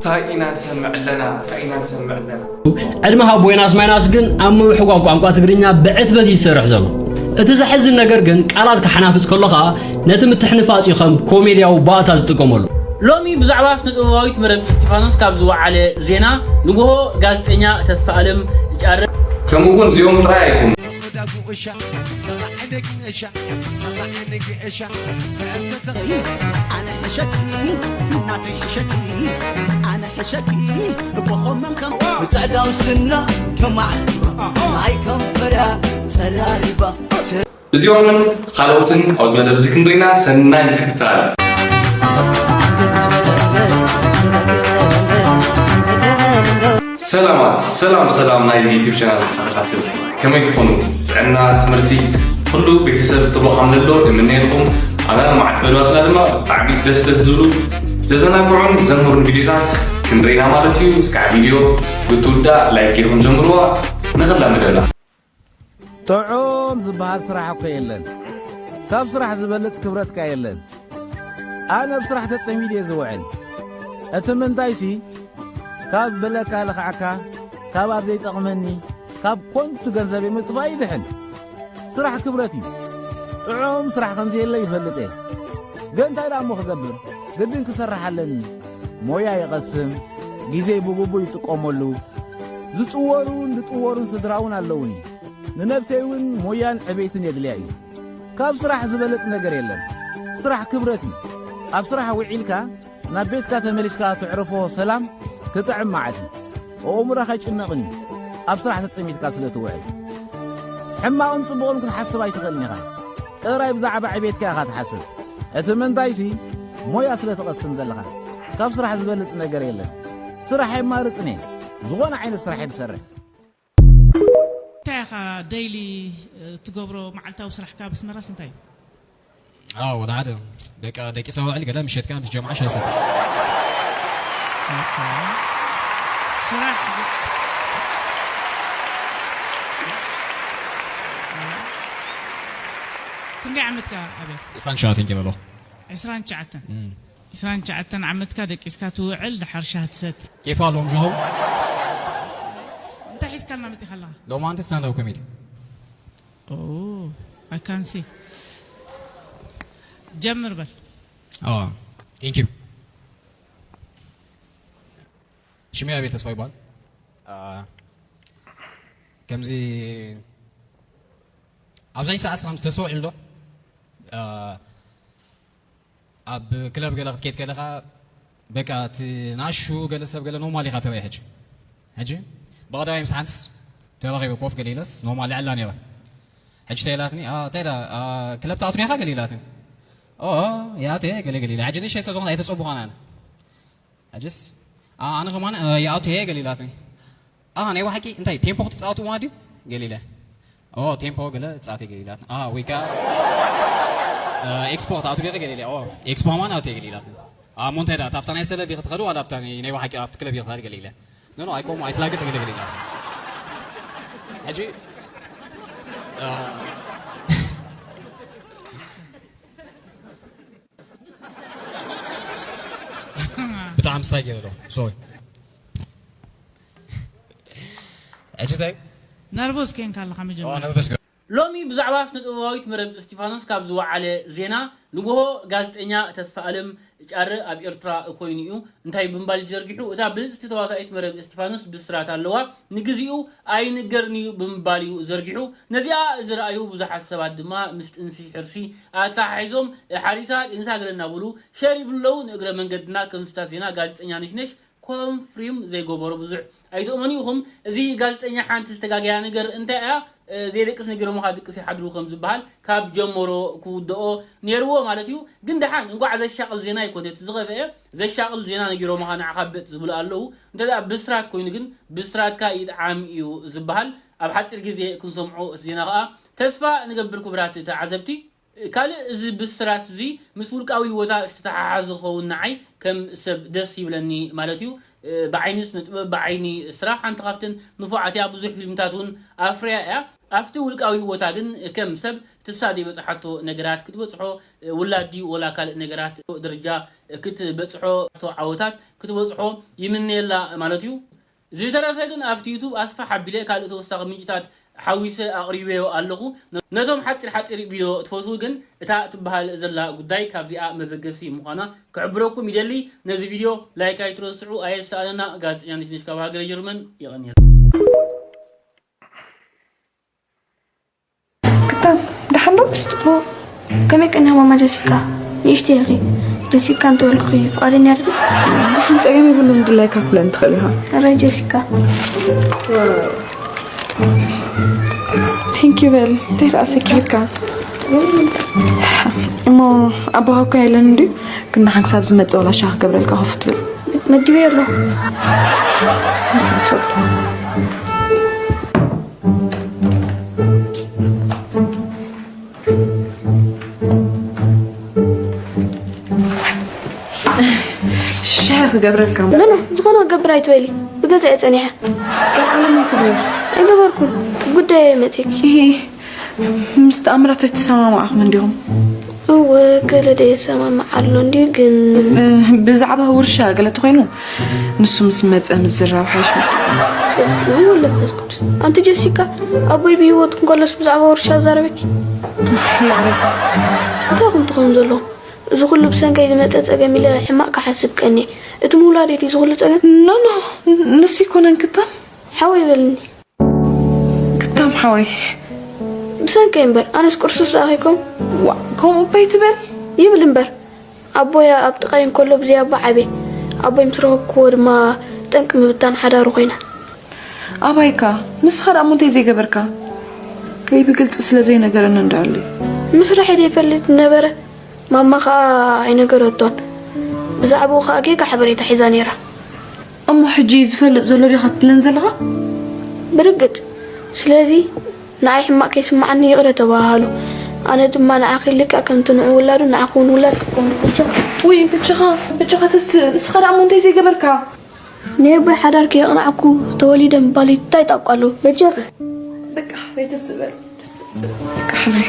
እንታይ ኢና ንሰምዕ ኣለና እንታይ ኢና ንሰምዕ ኣለና። ዕድመ ሃቦ ዮናስ ማይናስ ግን ኣብ ምብሕጓግ ቋንቋ ትግርኛ ብዕትበት እዩ ዝሰርሕ ዘሎ። እቲ ዘሕዝን ነገር ግን ቃላት ክሓናፍጽ ከሎ ኸኣ ነቲ ምትሕንፋጽ እዩ ከም ኮሜድያዊ ባእታ ዝጥቀመሉ። ሎሚ ብዛዕባ ስነ-ጥበባዊት መረብ እስቲፋኖስ ካብ ዝወዓለ ዜና ንግሆ ጋዜጠኛ ተስፋ ኣለም ጫረ ከምኡ እውን እዚኦም ጥራይ ኣይኮኑ። ኣነ ሕሸኪ ናተይ ሕሸኪ ኣነ ሕሸኪ ብኾመን ከም ብጸዳው ስና ከማዕ ናይ ከንፈራ ጸራሪባ እዚኦምን ካልኦትን ኣብዚ መደብ እዚ ክንሪና ሰናይ ምክትታል። ሰላማት ሰላም ሰላም ናይዚ ዩቲብ ቻናል ተኸታተልቲ ከመይ ትኾኑ? ጥዕና፣ ትምህርቲ፣ ኩሉ ቤተሰብ ጽቡቕ ከም ዘሎ ንምነየልኩም። ኣና መዓት መደባትና ድማ ብጣዕሚ ደስ ደስ ዝብሉ ዘዘናግዑን ዘምህሩን ቪዲዮታት ክንርኢና ማለት እዩ። እስካዕ ቪዲዮ ብትውዳእ ላይክ ጌርኩም ጀምርዋ። ንኽላ መደብና። ጥዑም ዝበሃል ስራሕ እኮ የለን። ካብ ስራሕ ዝበልጽ ክብረትካ የለን። ኣነ ኣብ ስራሕ ተጸሚደ እየ ዝውዕል። እቲ ምንታይሲ ካብ ብለካ ልኽዓካ፣ ካብ ኣብ ዘይጠቕመኒ፣ ካብ ኮንቱ ገንዘበይ ምጥፋእ ይድሕን። ስራሕ ክብረት እዩ። ጥዑም ስራሕ ከም ዘየለ ይፈልጥ እየ። ግን እንታይ ደኣ እሞ ክገብር? ግድን ክሰርሕ ኣለኒ። ሞያ ይቐስም፣ ግዜይ ብግቡእ ይጥቀመሉ። ዝጽወሩን ዝጥወሩን ስድራ እውን ኣለዉኒ። ንነብሰይ እውን ሞያን ዕቤትን የድልያ እዩ። ካብ ስራሕ ዝበለጽ ነገር የለን። ስራሕ ክብረት እዩ። ኣብ ስራሕ ውዒልካ ናብ ቤትካ ተመሊስካ ተዕርፎ ሰላም ክጥዕም መዓት እዩ። ኣእምሮኻ ኣይጭነቕን እዩ። ኣብ ስራሕ ተጸሚድካ ስለ ትውዕል። ሕማቕን ጽቡቕን ክትሓስብ ኣይትኽእልን ኢኻ። ጥራይ ብዛዕባ ዕቤትካ ኢኻ ትሓስብ። እቲ ምንታይሲ ሞያ ስለ ትቐስም ዘለኻ። ካብ ስራሕ ዝበልጽ ነገር የለን። ስራሕ የማርጽን እየ። ዝኾነ ዓይነት ስራሕ እየ ዝሰርሕ። እንታይ ኢኻ ደይሊ ትገብሮ መዓልታዊ ስራሕካ ኣብ ኣስመራስ እንታይ እዩ? ኣዎ ወላ ሓደ በቃ ደቂሰ ውዕል ገለ ምሸት ከኣ ምስ ጀምዓ ሻሂ ሰቲ ኦኬ። ስራሕ ክንደይ ዓመትካ ኣቤል? ዕስራን ትሽዓተን ገለ ኣለኹ። ዕስራን ትሽዓተን። ዕስራን ትሽዓተን ዓመትካ ደቂስካ ትውዕል ድሓር ሻሂ ትሰቲ። ኬፍ ኣለዎም ሻሂ። እንታይ ሒዝካልና መጺኻ ኣለኻ? ሎማንቲ ስታንዳፕ ኮሜዲ። Oh, I can see. ጀምር በል። ኣዎ thank you። ሽመይ ኣቤል ተስፋ ይባል። ከምዚ ኣብዚ ሰዓት ስራም ዝተሰውዕል ዶ ኣብ ክለብ ገለ ክትከይድ ከለኻ በቃ እቲ ናሹ ገለ ሰብ ገለ ኖርማል ኢኻ ተባይ ሕጂ ሕጂ ብቐዳማይ ምስ ሓንስ ተራኺበ ኮፍ ገለ ኢለስ ኖርማል ይዕላ ነይረ። ሕጂ ተይላትኒ እንታይ ዳ ክለብ ትኣቱ ዲኻ ገለ ኢላትኒ። ኦ ያቴ ገለ ገለ ኢላ ሕጂ ንእሽተይ ስለ ዝኾነ ኣይተጸቡኻን ኣነ። ሕጅስ ኣነ ከማን ይኣቱ እየ ገለ ኢላትኒ። ኣሃ ናይ ብሓቂ እንታይ ቴምፖ ክትጻወቱ ማለት ድዩ ገለ ኢለ። ኦ ቴምፖ ገለ ጻወት እየ ገለ ኢላትኒ። ኣሃ ወይ ከኣ ኤክስፖ ክትኣቱ ዲኺ ገለ ኢለ። ኦ ኤክስፖ ከማን ኣቱ እየ ገለ ኢላትኒ። ኣሞ እንታይ ደኣ ኣብታ ናይ ሰለዲ ክትኸዱ ዋላ ኣብታ ናይ ብሓቂ ኣብቲ ክለብ ኢኺ ትኸዲ ገለ ኢለ። ኖ ኖ ኣይኮም ኣይትላገጽ ገለ ገለ ኢላትኒ። ሕጂ ብጣዕሚ ሳይ ገይረ ዶ ሶሪ። ሕጂ እንታይ ነርቮስ ኬንካ ኣለኻ መጀመርያ። ነርቨስ ሎሚ ብዛዕባ ስነ-ጥበባዊት መረብ እስቲፋኖስ ካብ ዝወዓለ ዜና ንግሆ ጋዜጠኛ ተስፋ ኣለም ጫረ ኣብ ኤርትራ ኮይኑ እዩ እንታይ ብምባል እዩ ዘርጊሑ እታ ብልጽቲ ተዋሳኢት መረብ እስቲፋኖስ ብስራት ኣለዋ ንግዚኡ ኣይንገርን እዩ ብምባል እዩ ዘርጊሑ ነዚኣ ዝረኣዩ ብዙሓት ሰባት ድማ ምስ ጥንሲ ሕርሲ ኣተሓሒዞም ሓሪሳ ጥንሳ ገለ እናበሉ ሸር ይብሉ ኣለዉ ንእግረ መንገድና ከም ስታት ዜና ጋዜጠኛ ነሽነሽ ኮንፍሪም ዘይገበሮ ብዙሕ ኣይትእመኑ ኢኹም። እዚ ጋዜጠኛ ሓንቲ ዝተጋገያ ነገር እንታይ እያ? ዘይደቅስ ነጊሮምኻ ድቅስ ይሓድሩ ከም ዝበሃል ካብ ጀመሮ ክውደኦ ነይርዎ ማለት እዩ። ግን ደሓን እንቋዕ ዘሻቕል ዜና ኣይኮነ እቲ ዝኸፍአ ዘሻቕል ዜና ነጊሮምኻ ንዓኻ በጥ ዝብሉ ኣለዉ። እንተ ብስራት ኮይኑ ግን ብስራትካ ይጥዓም እዩ ዝበሃል። ኣብ ሓፂር ግዜ ክንሰምዖ እቲ ዜና ከዓ ተስፋ ንገብር ክቡራት ተዓዘብቲ። ካልእ እዚ ብስራት እዚ ምስ ውልቃዊ ህይወታ ዝተተሓሓዘ ክኸውን ንዓይ ከም ሰብ ደስ ይብለኒ ማለት እዩ። ብዓይኒ ስነ ጥበብ ብዓይኒ ስራሕ ሓንቲ ካብተን ንፉዓት እያ። ብዙሕ ፊልምታት እውን ኣፍርያ እያ። ኣብቲ ውልቃዊ ህይወታ ግን ከም ሰብ ትሳ ዘይበጽሓቶ ነገራት ክትበጽሖ፣ ውላድ ድዩ ወላ ካልእ ነገራት ደረጃ ክትበጽሖ፣ ዓወታት ክትበጽሖ ይምነየላ ማለት እዩ። ዝተረፈ ግን ኣብቲ ዩቱብ ኣስፍሕ ኣቢለ ካልእ ተወሳኺ ምንጭታት ሓዊሰ ኣቕሪበዮ ኣለኹ። ነቶም ሓጺር ሓጺር ቪድዮ ትፈትዉ ግን እታ ትበሃል ዘላ ጉዳይ ካብዚኣ መበገሲ ምዃና ክሕብረኩም ይደሊ። ነዚ ቪድዮ ላይክ ኣይትረስዑ፣ ኣየሳእነና። ጋዜጠኛ ነሽነሽ ካብ ሃገረ ጀርመን። የቐንየልና። ክታም ደሓን ዶ? ጽቡቕ። ከመይ ቀኒኻ ማማ ጀሲካ? ንእሽተይ ኢኺ። ጀሲካ እንተበልኩኺ ፍቓደኛ ዲኺ? ደሓን፣ ጸገም የብሉን። ድላይካ ክትብለኒ ትኽእል ኢኻ። ሕራይ ጀሲካ። ቴንክ ዩ በል። እንታይ ከኣ ሰኪርካ? እሞ ኣቦኻ እኮ የለን እንድዩ? ግን ንሓን ክሳብ ዝመጽእ ዋላ ሻሂ ክገብረልካ ከፍቱ በል። መዲበዮ ኣለኹ። ሽሻይ ክገብረልካ እሞ። ኖ፣ ኖ፣ ዝኾነ ክገብር ኣይትበሊ። ብገዛይ ጸኒሐ። ቃል ዓለም ኣይትግበር። ኣይገበርኩን። ጉዳይ መጺእኪ። ይሄ ምስ ተኣምራት ኣይተሰማማዕኹም እንዲኹም? እወ፣ ገለ ደየሰማምዕ ኣሎ እንድዩ ግን። እ፣ ብዛዕባ ውርሻ ገለ ተኾይኑ ንሱ ምስ መጸ ምዝራብ ሓይሽ መስለኒ። በስመ አብ ወወልድ ወመንፈስ ቅዱስ። ኣንቲ ጀሲካ፣ ኣቦይ ብህይወት እንከሎስ ብዛዕባ ውርሻ ኣዛረበኪ? ይቕሬታ። እንታይ ኹን ትኾን ዘሎ? እዚ ኩሉ ብሰንከይ ዝመጸ ጸገም ኢለ ሕማቕ ክሓስብ ቀንየ። እቲ ምውላደይ ድዩ እዚ ኩሉ ጸገም? ኖ፣ ኖ፣ ንሱ ኣይኮነን ክታም። ሓወይ በልኒ። ክታም ሓወይ። ብሰንከይ እምበር፣ ኣነስ ቁርሱስ ደኣ ከይኮን። ዋእ፣ ከምኡ እባ ኣይትበል። ይብል እምበር። ኣቦይ ኣብ ጥቓይ እንከሎ ብዘይ ኣቦ ዓብየ። ኣቦይ ምስ ረኸብክዎ ድማ ጠንቂ ምብታን ሓዳሩ ኮይና። ኣባይካ፣ ንስኻ ደኣ እሞ እንታይ ዘይገበርካ? ወይ ብግልጺ ስለ ዘይነገረኒ እንዳ ኣሎ። ምስራሐይ ደይፈልጥ ነበረ። ማማ ኸኣ ኣይነገረቶን። ብዛዕባኡ ኸኣ ጌጋ ሓበሬታ ሒዛ ነይራ። እሞ ሕጂ ዝፈልጥ ዘሎ ዲኻ ትብለን ዘለኻ? ብርግጽ። ስለዚ ንዓይ ሕማቕ ከይስምዓኒ ይቕረ ተባሃሃሉ። ኣነ ድማ ንዓኺ ልክዕ ከምቲ ንዑ ውላዱ ንዓኺ እውን ውላድ ክትኮኑ በጃኺ። ውይ በጃኻ፣ በጃኻ ተስእ፣ ንስኻ ደኣ እሞ እንታይ ዘይገበርካ? ናይ ኣቦይ ሓዳር ከየቕናዕኩ ተወሊደ ምባል እንታይ ጣቋ ኣለዎ? በጃኺ። በቃ ዘይተስእ በል። በቃ ሓመይ።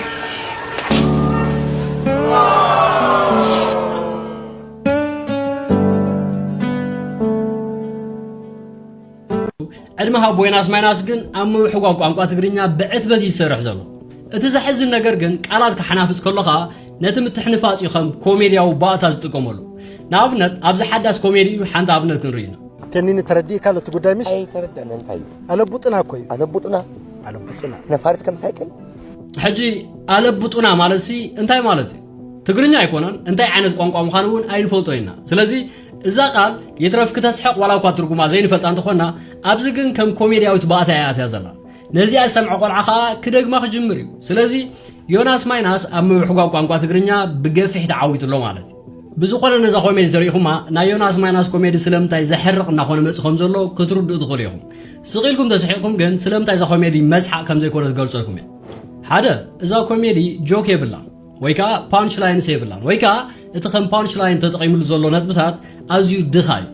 ዕድመ ሃቦ ዮናስ ማይናስ ግን ኣብ ምምሕጓግ ቋንቋ ትግርኛ ብዕትበት እዩ ዝሰርሕ ዘሎ። እቲ ዘሕዝን ነገር ግን ቃላት ክሓናፍጽ ከሎ ኸኣ ነቲ ምትሕንፋጽ እዩ ከም ኮሜድያዊ ባእታ ዝጥቀመሉ። ንኣብነት ኣብዚ ሓዳስ ኮሜዲ እዩ፣ ሓንቲ ኣብነት ክንርኢ ኢና። ተኒኒ ተረዲእካ ኣሎ እቲ ጉዳይ ምሽ? ኣይተረዳእን እንታይ እዩ? ኣለቡጥና እኮ እዩ። ኣለቡጥና? ኣለቡጥና። ነፋሪት ከም ሳይክል? ሕጂ ኣለቡጡና ማለትሲ እንታይ ማለት እዩ? ትግርኛ ኣይኮነን፣ እንታይ ዓይነት ቋንቋ ምዃኑ እውን ኣይንፈልጦን ኢና። ስለዚ እዛ ቃል ይትረፍ ክተስሕቕ ዋላ እኳ ትርጉማ ዘይንፈልጣ እንተኾንና፣ ኣብዚ ግን ከም ኮሜድያዊት ባእታ እያ ኣትያ ዘላ። ነዚኣ ዝሰምዐ ቆልዓ ኸኣ ክደግማ ክጅምር እዩ። ስለዚ ዮናስ ማይናስ ኣብ ምምሕጓግ ቋንቋ ትግርኛ ብገፊሕ ተዓዊቱ ኣሎ ማለት እዩ። ብዝኾነ ነዛ ኮሜዲ ተሪእኹማ ናይ ዮናስ ማይናስ ኮሜዲ ስለምንታይ ዘሕርቕ እናኾነ መፂ ከም ዘሎ ክትርድኡ ትኽእሉ ኢኹም። ስቕ ኢልኩም ተስሒቕኩም ግን ስለምንታይ እዛ ኮሜዲ መስሓቕ ከም ዘይኮነ ትገልፀልኩም እየ። ሓደ፣ እዛ ኮሜዲ ጆክ የብላን ወይ ከዓ ፓንች ላይንስ የብላን ወይ ከዓ እቲ ከም ፓንች ላይን ተጠቒምሉ ዘሎ ነጥብታት ኣዝዩ ድኻ እዩ።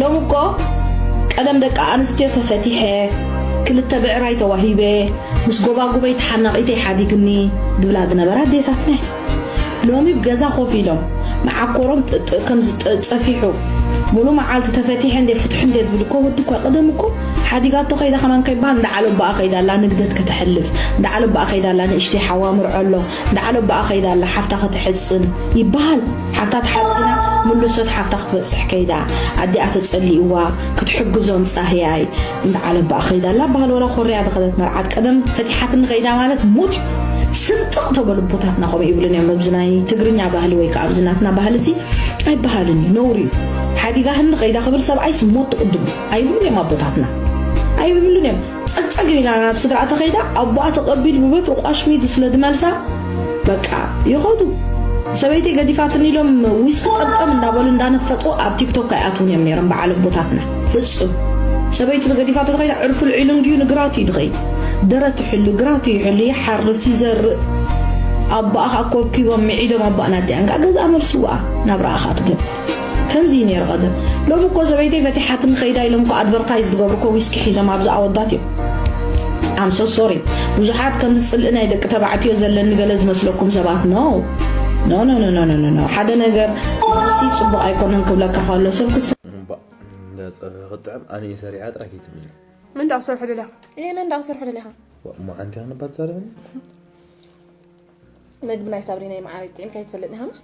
ሎሚ እኮ ቀደም ደቂ ኣንስትዮ ተፈቲሐ ክልተ ብዕራይ ተዋሂበ ምስ ጎባጉበይ ተሓናቒተይ ሓዲግኒ ዝብላ ዝነበራ ኣዴታትና እየን። ሎሚ ብገዛ ኮፍ ኢሎም መዓኮሮም ጥጥእ ከም ዝጠ- ጸፊሑ ሙሉ መዓልቲ ተፈቲሐ እንደ ፍትሑ እንደ ዝብል እኮ ወዲ እኮ ቀደም እኮ ሓዲጋቶ ከይዳ ከማን ከይበሃል እንዳ ዓለባኣ ከይዳ ኣላ ንግደት ከተሕልፍ እንዳ ዓለባኣ ከይዳ ኣላ ንእሽተይ ሓዋ ምርዖ ኣሎ እንዳ ዓለባኣ ከይዳ ኣላ ሓፍታ ከተሕጽን ይበሃል። ሓፍታ ተሓጺና ምልሶት ሓፍታ ክትበጽሕ ከይዳ ኣዲኣ ተጸሊእዋ ክትሕግዞም ጻህያይ እንዳ ዓለባኣ ከይዳ ኣላ በሃል። ወላ ኮርያ ዝኸደት መርዓት ቀደም ፈቲሓትኒ ከይዳ ማለት ሙት እዩ። ስንጥቕ ተበሉ ኣቦታትና ከምኡ ይብሉን እዮም። ኣብዚ ናይ ትግርኛ ባህሊ ወይ ከዓ ኣብዚ ናትና ባህሊ እዚ ኣይበሃልን እዩ፣ ነውሪ እዩ። ሓዲጋ ህንዲ ከይዳ ክብል ሰብኣይስ ሞት ትቕድሙ ኣይብሉን እዮም ኣቦታትና፣ ኣይብሉን እዮም። ጸግጸግ ኢልና ናብ ስድራ ተኸይዳ ኣቦኣ ተቐቢሉ ብበትሩ ቋሽሚዱ ስለ ዝመልሳ በቃ ይኸዱ። ሰበይተይ ገዲፋትኒ ኢሎም ዊስኪ ጠምጠም እንዳበሉ እንዳነፈጡ ኣብ ቲክቶክ ኣይኣትውን እዮም ነይሮም በዓል ኣቦታትና ፍጹም። ሰበይቱ ገዲፋቶ ተኸይዳ ዕርፉ ልዒሉ እንድዩ ንግራቱ እዩ ዝኸይድ። ደረት ይሕሉ፣ ግራቱ ይሕሉ፣ ይሓርስ፣ ይዘርእ። ኣቦኣ ከዓ ኮብኪቦም ምዒዶም ኣቦኣ ናዲኣን ከዓ ገዝኣ መልስዋ ናብራኣ ከዓ ትገብር። ከምዚ እዩ ነይሩ ቀደም። ሎሚ እኮ ሰበይተይ ፈቲሓትኒ ከይዳ ኢሎም እኮ ኣድቨርታይዝ ዝገብሩ እኮ ዊስኪ ሒዞም ኣብዚ ኣወዳት እዮም። I'm so sorry። ብዙሓት ከምዚ ጽልኢ ናይ ደቂ ተባዕትዮ ዘለኒ ገለ ዝመስለኩም ሰባት፣ no no no no no no no። ሓደ ነገር እዚ ጽቡቕ ኣይኮነን ክብለካ ከሎ ሰብ ክስ እምባ፣ እንዳ ጸብሒ ክጥዕም ኣነ እየ ሰሪሓ ጥራይ ከይትብልኒ። መን ደኣ ክሰርሖ ደሊኻ? እየ፣ መን ደኣ ክሰርሖ ደሊኻ? ዋ፣ እሞ ሓንቲ ክንባ ትዛረብኒ? መግቢ ናይ ሳብሪ ናይ መዓረይ ጥዒምካ ኣይትፈልጥን ኢኻ ምሽ?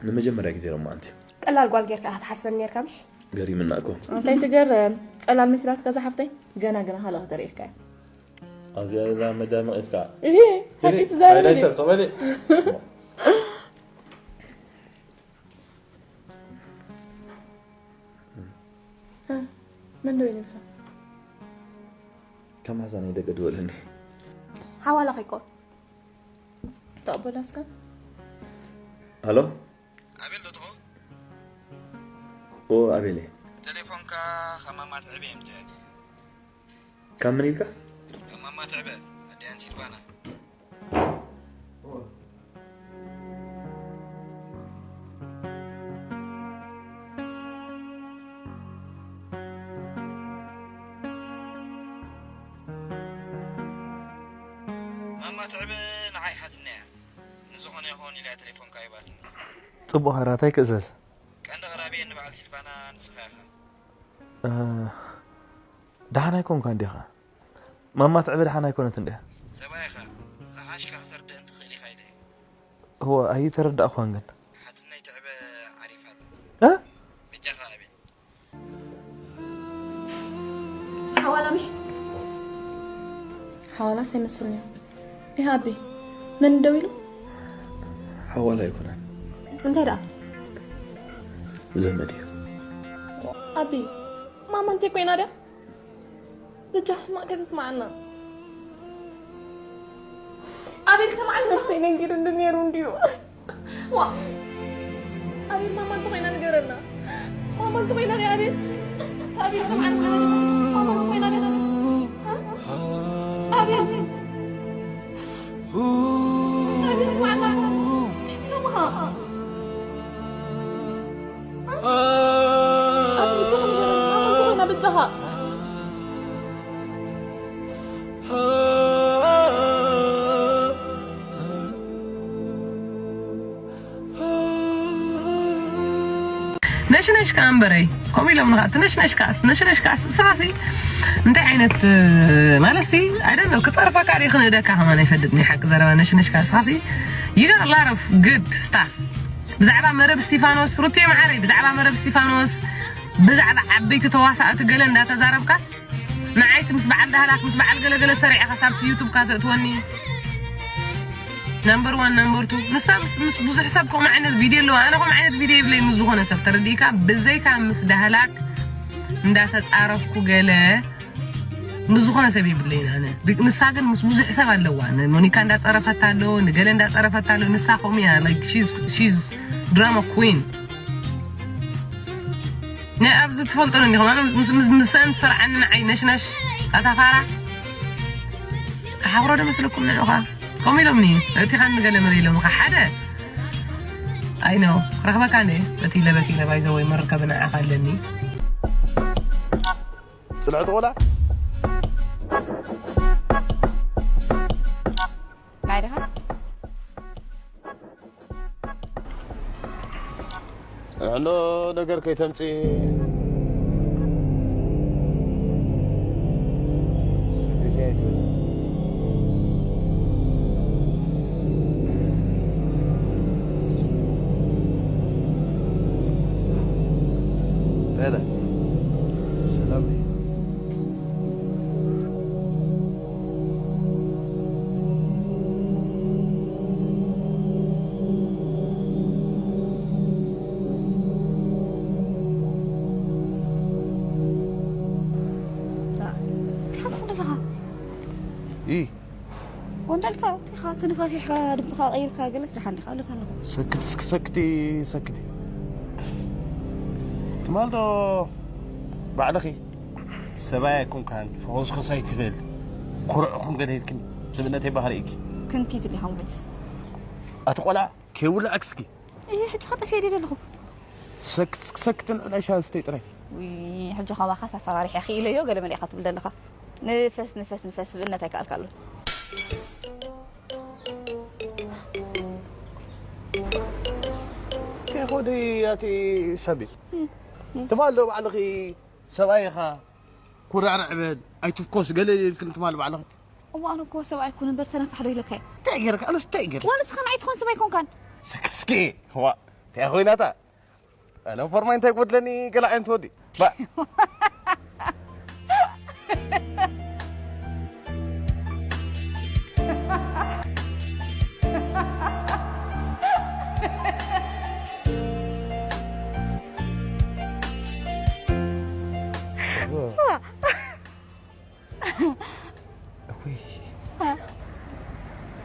ንመጀመርያ ግዜ ሎማዓንቲ። ቀላል ጓል ጌርካ ኢኻ ትሓስበኒ ኔርካ ምሽ? ገሪምና እኮ። እንታይ ትገርም? ቀላል መሲላትካ እዛ ሓፍተይ? ገና ገና ካልእ ከተርእየካ እያ። ኣብዚኣ እዛ መዳመቒትካ። እሂ፣ ሓቂ ትዛረብ ሃይላይተር ድዩ? ሶበሊ። እ፣ መን ደው ኢሉልካ? ከም ሓዛ ናይ ደገ ድወለኒ። ሓዋላ ከይኮን። ተቐበላ እስከ። ሃሎ? ኣቤል ዶ ትኸውን? ኦ፣ ኣቤል እየ። ቴሌፎንካ ካብ ማማ ትዕበ የምጽእ። ካብ መን ኢልካ? ካብ ማማ ትዕበ፣ ኣዲኣን ሲልቫና። ማማ ትዕበ ንዓይ ሓትና እያ። ንዝኾነ ይኸውን ኢላ እያ ቴሌፎንካ ሂባትኒ። ጽቡቕ፣ ሓራታይ ክእዘዝ። ቀንዲ ኣቕራቢየን ንበዓል ሲልቫና ንስኻ ኢኻ። እ፣ ደሓን ኣይኮንካን ዲኻ? ማማ ትዕበ ደሓን ኣይኮነትን ድያ? ሰብኣይኻ ዝሓሽካ ከተርድእን ትኽእል ኢኻ ኢለ። እወ፣ ኣይተረዳእኳን ግን። ሓትነይ ትዕበ ዓሪፋ ኣላ። እ? በጃኻ ኣቤል። ሓዋላ ምሽ? ሓዋላስ ኣይመስልን እዩ። ይህ ኣቢ፣ መን ደው ኢሉ? ሓዋላ ኣይኮነን። እንታይ ደኣ? ዘመድ እዩ። ኣቢ፣ ማማ እንታይ ኮይና ድያ? በጃ ሕማቕ ከተስምዓና። ኣቤል፣ ስምዓና። ነብሰይ ነጊሩኒ ነይሩ እንድዩ። ዋ፣ ኣቤል፣ ማማ እንተኾይና ንገረና። ማማ እንተኾይና ሪኣ፣ ኣቤል። ኣቤል፣ ስምዓና። ማማ እንተኾይና ንገረና። ኣቤል። ኣቤል፣ ስምዓና። ኢሎምኻ። ኣቤል፣ ብጃኻ ንገረና። ማማ እንተኾይና በጃኻ። ነሽነሽ ከኣ እምበረይ፣ ከምኡ ኢሎምኒ ከኣ፣ እቲ ነሽነሽ ከኣስ፣ ነሽነሽ ከኣስ፣ ንስኻሲ እንታይ ዓይነት፣ እ፣ ማለትሲ፣ I don't know፣ ክጸርፈካ ድዩ ክንእደካ ከማን ኣይፈልጥን እየ፣ ሓቂ ዘረባ፣ ነሽነሽ ከኣ፣ ንስኻሲ፣ you got a lot of good stuff። ብዛዕባ መረብ እስቲፋኖስ፣ ሩትየ መዓረይ፣ ብዛዕባ መረብ እስቲፋኖስ፣ ብዛዕባ ዓበይቲ ተዋሳእቲ ገለ እንዳተዛረብካስ፣ ንዓይስ ምስ በዓል ዳህላክ፣ ምስ በዓል ገለገለ ሰሪዕኻ ሳብቲ ዩቱብካ ተእትወኒ። ናምበር ዋን፣ ናምበር ቱ። ንሳ ምስ፣ ምስ ብዙሕ ሰብ ከምኡ ዓይነት ቪድዮ ኣለዋ። ኣነ ከምኡ ዓይነት ቪድዮ የብለይ ምስ ዝኾነ ሰብ፣ ተረዲእካ? ብዘይካ ምስ ዳህላክ እንዳተጻረፍኩ ገለ ምስ ዝኾነ ሰብ የብለይን ኣነ። ብ-፣ ንሳ ግን ምስ ብዙሕ ሰብ ኣለዋ። ንሞኒካ እንዳጸረፈታ ኣሎ፣ ንገለ እንዳጸረፈታ ኣሎ። ንሳ ከምኡ እያ፣ like, she's, she's drama queen። ናይ ኣብዚ ትፈልጦ እንዲኹም፣ ኣነ ምስ፣ ምስ፣ ምሰን ትሰርዓኒ ንዓይ ነሽነሽ፣ ኣታ ፋራ። ተሓፍሮ ዶ መስለኩም ንዑኻ? ከምኡ ኢሎምኒ፣ እቲ ኻን ንገለ መለ ኢሎምኻ፣ ሓደ። ኣይ ኖ፣ ክረኽበካ እንዴ? እቲ ለበቲ ለባይ ዘወይ መርከብ ንዓኻ ኣለኒ። ጽልዐት ቆልዓ። ናይ ድኻ? ሕሎ ነገር ከይተምጽእ። ሰላም። ይ ወንዳልካ፣ እቲኻ ተነፋፊሕካ ድምፅኻ ቀይርካ ገለስ ደሓን ዲኻ ኣለካ ኣለኹ። ሰክት እስኪ፣ ሰክቲ፣ ሰክቲ። ትማል ዶ ባዕልኺ ሰብኣይ ኣይኮንካን፣ ፈኾስኮስ ኣይትበል፣ ኩርዕ ኩን ገለ ኢልክን፣ ስብእነተይ ባህ ርእይኪ። ክንኪት ዲኻ ሕጅስ? ኣቲ ቆልዓ፣ ከይውላዕክ እስኪ። እየ፣ ሕጂ ኸጠፍየ ድየ ዘለኹ። ሰክት እስኪ፣ ሰክትን ዕላይ ሻንስተይ ጥራይ። ውይ፣ ሕጂ ኸባኻስ ኣፈራሪሐ ክኢለዮ ገለ መለ ኢኻ ትብል ዘለኻ። ንፈስ ንፈስ ንፈስ ስብእነት ኣይከኣልካሉ። ቴኾዲ ኣቲ ሰቢ ትማል ዶ ባዕልኺ ሰብኣይ ኢኻ ኩራዕርዕ በል ኣይትፍኮስ ገለ ኢልክን ትማል ባዕልኺ። እሞ ኣነ እኮ ሰብኣይ እኮ ነበር ተነፋሕ ዶ ኢለካ እየ። እንታይ ገይርካ ኣነስ እንታይ ገይርካ? ዋላ ንስኻ ንዓይ ትኾን ሰብ ኣይኮንካን። ሰክስኪ ዋ እንታይ ኮይናታ? ኣነ ፎርማይ እንታይ ክበድለኒ ገለ ዓይነት ወዲ ባ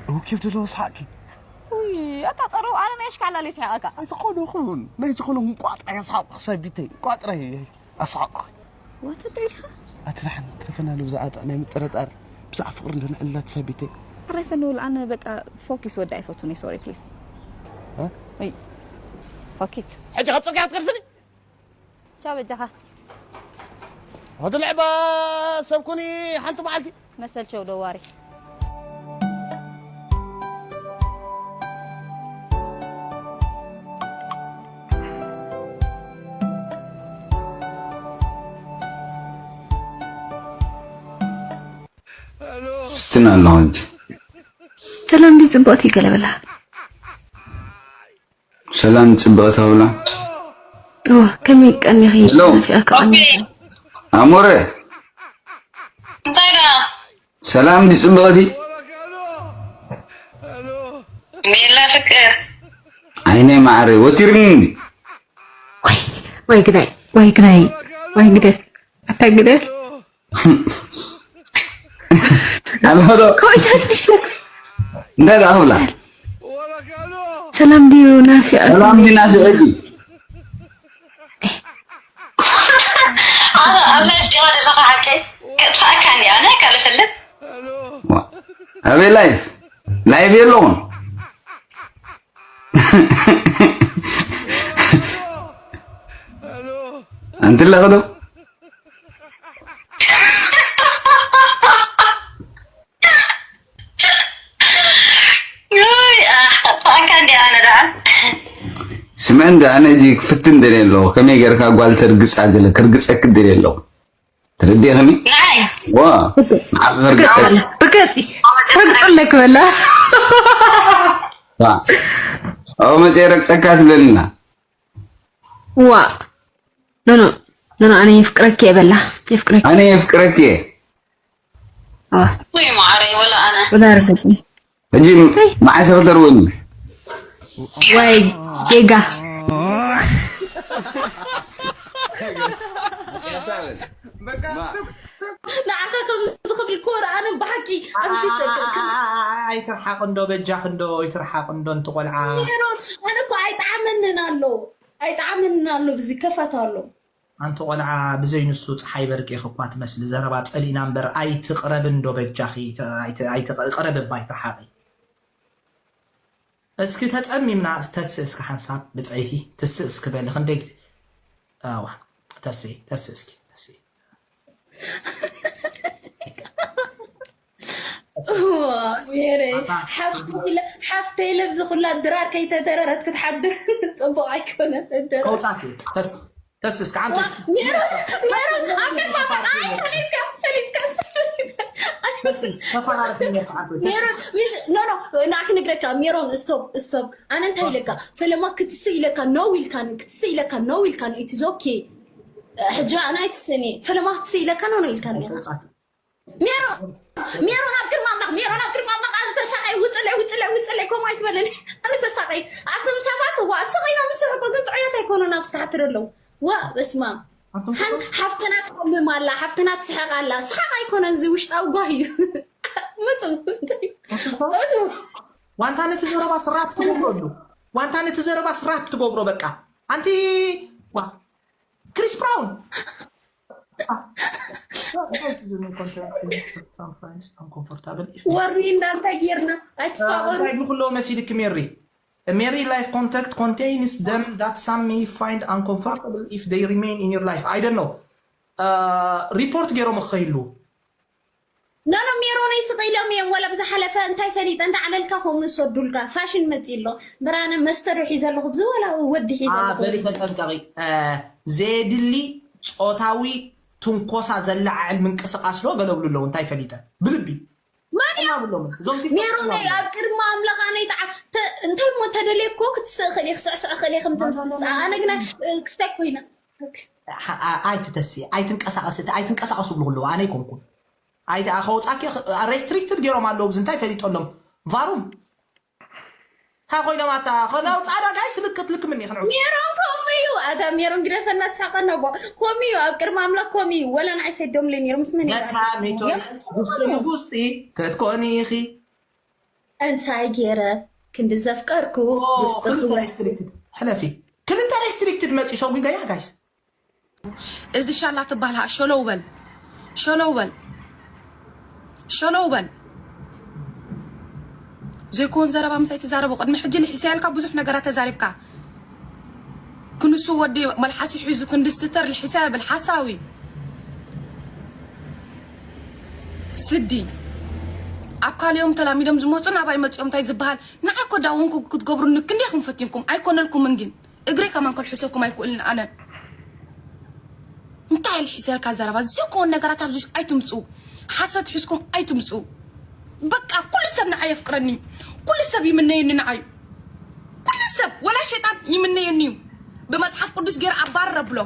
እው ኬፍ ዘለዎ ሰሓቅኪ። ውይ ኣታ ጠረው ኣነ ናይ ኣሽካላ ለይ ሰሓቀካ። ዝኾነ ኹን ናይ ዝኾነ ቋጥራ የስሓቅ ሰቢተይ ቋጥራ ኣስሓቅ። ዋተ ጥዒልካ። ኣቲ ደሓን ትረፈናሉ ብዛዕባ ጥዕናይ ምጥርጣር ብዛዕባ ፍቅሪ እንዶ ንዕልላት ሰቢተይ። ኣራይ ፈንውል ኣነ በቃ ፎኪስ ወዲ ኣይፈቱን ሶሪ ፕሊስ። እ? ወይ ፎኪስ። ሕጂ ካብ ጽርግያ ክትገድፍኒ? ቻው በጃኻ። ወትልዕባ ሰብ ኩኒ ሓንቲ መዓልቲ። መሰልቸው ደዋሪ። ስትፍትን ኣለኹ ሕጂ። ሰላም ድዩ ጽብቕቲ ገለ በላ። ሰላም ጽብቕቲ ኣውላ። እዋ ከመይ ቀኒኺ? ሄሎ። ናፊቐካ ቀኒኺ። ኣሞረ። እንታይ ደኣ? ሰላም ድዩ ጽብቕቲ? ሜላ ፍቅር። ዓይነይ ማዕረ ወቲርኒ። ወይ ወይ ግዳይ ወይ ግዳይ ወይ ግደፍ ኣታ ግደፍ ኣልሆዶ ከውዒታት ምሽለክ እንታይ ደኣ ክብላ ሰላም ድዩ ናፊቐ ሰላም ድዩ ናፊቐ ኣብ ላይፍ ዲኻ ዘለኻ ሓቀይ ከጥፋእካ እንዲ ኣነ ካልፈልጥ ኣበይ ላይፍ ላይፍ የለውን ኣንቲ ኣለኺ ዶ ኣጥፋእካ እንዲ ኣነ ደኣ ስምዕ እንደ ኣነ እጂ ክፍትን ደለ ኣለዎ ከመይ ገርካ ጓል ተርግፃ ገለ ክርግፀክ ደለ ኣለዎ ተረዲእኽኒ ንዓይ ዋ ርገፂ ርገፅለክ በላ ዋ ኣብኡ መፅየ ረግፀካ ትብለኒና ዋ ኖኖ ኖኖ ኣነ የፍቅረኪ እየ በላ የፍቅረኪ ኣነ የፍቅረኪ እየ ወይ ማዓረይ ወላ ኣነ ወላ ርገፂ ሕጂ መዓሰ ክተርወኒ ወይ ጌጋ ንዓኻ ከም ዝኽብል ኮር ኣነ ብሓቂ ኣብዚ ኣይትርሓቕ እንዶ በጃኺ እንዶ ይትርሓቕ እንዶ እንቲ ቆልዓ ሜሮን ኣነ እኮ ኣይጠዓመንን ኣሎ ኣይጠዓመንን ኣሎ ብዚ ከፋት ኣሎ ኣንቲ ቆልዓ ብዘይ ንሱ ፀሓይ በርቂ ኢኺ እኳ ትመስሊ ዘረባ ፀሊእና እምበር ኣይትቕረቢ እንዶ በጃኺ ይቕረቢ እባ ኣይትርሓቒ እስኪ ተፀሚምና ተስእ እስኪ ሓንሳብ ብፀይቲ ትስእ እስኪ በሊ ክንደይ ኣዋ ተስእ ተስእ እስኪ ተስእ ሜረይ ሓፍተይ ለብዚ ኩላ ድራር ከይተደረረት ክትሓድር ፅቡቅ ኣይኮነን። ከውፃት ተስ ተስ እስከ ዓንተ ኖኖ ንዓ ክነግረካ ሜሮን ስቶፕ ስቶፕ ኣነ እንታይ ኢለካ ፈለማ ክትስእ ኢለካ ነው ኢልካን ክትስእ ኢለካ ነው ኢልካን ኢትዝ ኦኬ ሕጂ ኣነ ኣይትስእኒ ፈለማ ክትስእ ኢለካ ነው ነው ኢልካን ሜሮን ሜሮን ኣብ ግርማ ኣምላኽ ሜሮን ኣብ ግርማ ኣምላኽ ኣነ ተሳቀይ ውፅለይ ውፅለይ ውፅለይ ከምኡ ኣይትበለኒ ኣነ ተሳቀይ ኣቶም ሰባት ዋ ስቕ ኢሎም ዝስሕቁ ግን ጥዑያት ኣይኮኑን ኣብ ዝተሓትር ኣለዉ ዋ በስማ ሓፍትና ትሓምም ኣላ ሓፍትና ትስሕቅ ኣላ ስሓቅ ኣይኮነን እዚ ውሽጣዊ ጓህ እዩ መፁ ዋንታ ነቲ ዘረባ ስራፕ ትገብሮ ኣሎ ዋንታ ነቲ ዘረባ ስራፕ ትገብሮ በቃ ኣንቲ ዋ ክሪስ ብራውን ወርኒ እንዳንታይ ጌርና ኣይትፋቐሩ ንኩሎ መሲልክ ሜሪ ሜሪ life contact contains them that some may find uncomfortable if they remain in your life I don't know report ገይሮም ክኸይሉ ኖኖ፣ ሜሮነይ ስቕ ኢሎም እዮም። ወላ ብዝሓለፈ እንታይ ፈሊጠ፣ እንዳ ዓለልካ ከምኡ ዝሰዱልካ ፋሽን መፂ ኣሎ። ብራነ መስተ ዶ ሒዘ ኣለኹ ብዚ፣ ወላ ወዲ ሒዘ ኣለኹ። በሊ ተጠንቀቂ። ዘየድሊ ፆታዊ ትንኮሳ ዘለዓዕል ምንቅስቃስ ዶ ገለብሉ ኣለዉ። እንታይ ፈሊጠ ብልቢ ማን እዩ? ብሎም እዞም ቲክቶክ ሜሮነይ ኣብ ቅድሚ ኣምላኽ ኣነይ ተዓ እንታይ እሞ እንተደልየ እኮ ክትስእ ክእል እየ፣ ክስዕስዕ ክእል እየ ከምቲ ዝስስኣ። ኣነ ግና ክስታይ ኮይና ኣይትተሲ ኣይትንቀሳቀስ ኣይትንቀሳቀሱ ብሉ ኣለዉ። ኣነ ኣይኮንኩን ኣይተ ከውፃኪ ሬስትሪክትድ ገይሮም ኣለዉ። ብዚ እንታይ ፈሊጦሎም ቫሩም እንታይ ኮይኖም ኣታ ከናው ፃዳ ጋይስ ልክት ልክ ምን ይኽንዑ ሜሮን ከምኡ እዩ። ኣታ ሜሮን ግደፈና ሳቀ ነቦ ከምኡ እዩ። ኣብ ቅድሚ ኣምላኽ ከምኡ እዩ። ወላ ንዓይ ሰዶም ለይ ነይሩ ምስ መን እዩ ነካ ሜቶ ጉስጢ ንጉስጢ ክትኮኒ ኢኺ እንታይ ገይረ ክንዲ ዘፍቀርኩ ውስጥኽወ ሬስትሪክትድ ሕለፊ ክልተ ሬስትሪክትድ መፂ ሰጉ ገያ ጋይስ እዚ ሻላ ትባሃል ሸለው በል ሸለው በል ሸለው በል ዘይኮን ዘረባ ምሳይ ትዛረቡ ቅድሚ ሕጂ ልሒሰ ያልካ ብዙሕ ነገራት ተዛሪብካ ክንሱ ወዲ መልሓሲ ሒዙ ክንዲ ስተር ልሒሰ ብል ሓሳዊ ስዲ ኣብ ካልኦም ተላሚዶም ዝመፁ ናባይ መፅኦም እንታይ ዝበሃል ንዓይ ኮ ዳውንኩ ክትገብሩኒ ክንደይ ክንፈትንኩም ኣይኮነልኩምን ግን እግረይ ከማን ከልሕሰኩም ኣይክእልን ኣነ እንታይ ልሒሰልካ ዘረባ ዝኮን ነገራት ኣብዚ ኣይትምፁ ሓሰት ሒዝኩም ኣይትምፁ በቃ ኩሉ ሰብ ንዓይ የፍቅረኒ ኩሉ ሰብ ይምነየኒ ንዓይ ኩሉ ሰብ ወላ ሸይጣን ይምነየኒ እዩ ብመፅሓፍ ቅዱስ ገይረ ኣባረረ ብሎ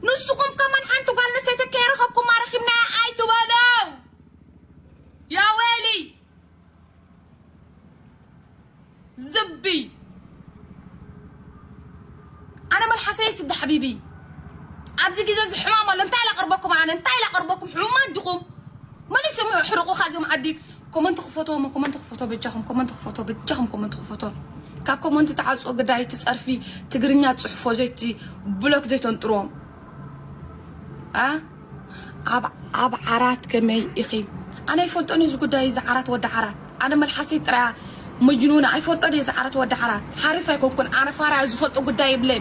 ንስኹም ከማን ሓንቲ ጓል ኣንስተይቲ ከይረኸብኩማ ረኺብናያ ኣይትበሉ ያ ወይሊ ዝቢ ኣነ መልሓሰይ ስዲ ሓቢቢ ኣብዚ ግዜ እዚ ሕማም ኣሎ እንታይ ላቅርበኩም ኣነ እንታይ ላቅርበኩም ሕሙማት ዲኹም መሊሶም ሕርቁ ካዚኦም ዓዲ ኮመንት ክፈቶ ኮመንት ክፈቶ በጃኹም ኮመንት ክፈቶ በጃኹም ኮመንት ክፈቶ ካብ ኮመንት ተዓፅኦ ግዳይ እቲ ፀርፊ ትግርኛ ፅሕፎ ዘይቲ ብሎክ ዘይተንጥርዎም ኣብ ዓራት ከመይ ኢኺ? ኣነ ኣይፈልጦን እዚ ጉዳይ እዚ ዓራት ወዲ ዓራት ኣነ መልሓሰይ ጥራያ መጅኑና ኣይፈልጦን እዚ ዓራት ወዲ ዓራት ሓሪፍ ኣይኮንኩን ኣነ ፋራ ዝፈልጦ ጉዳይ ይብለይ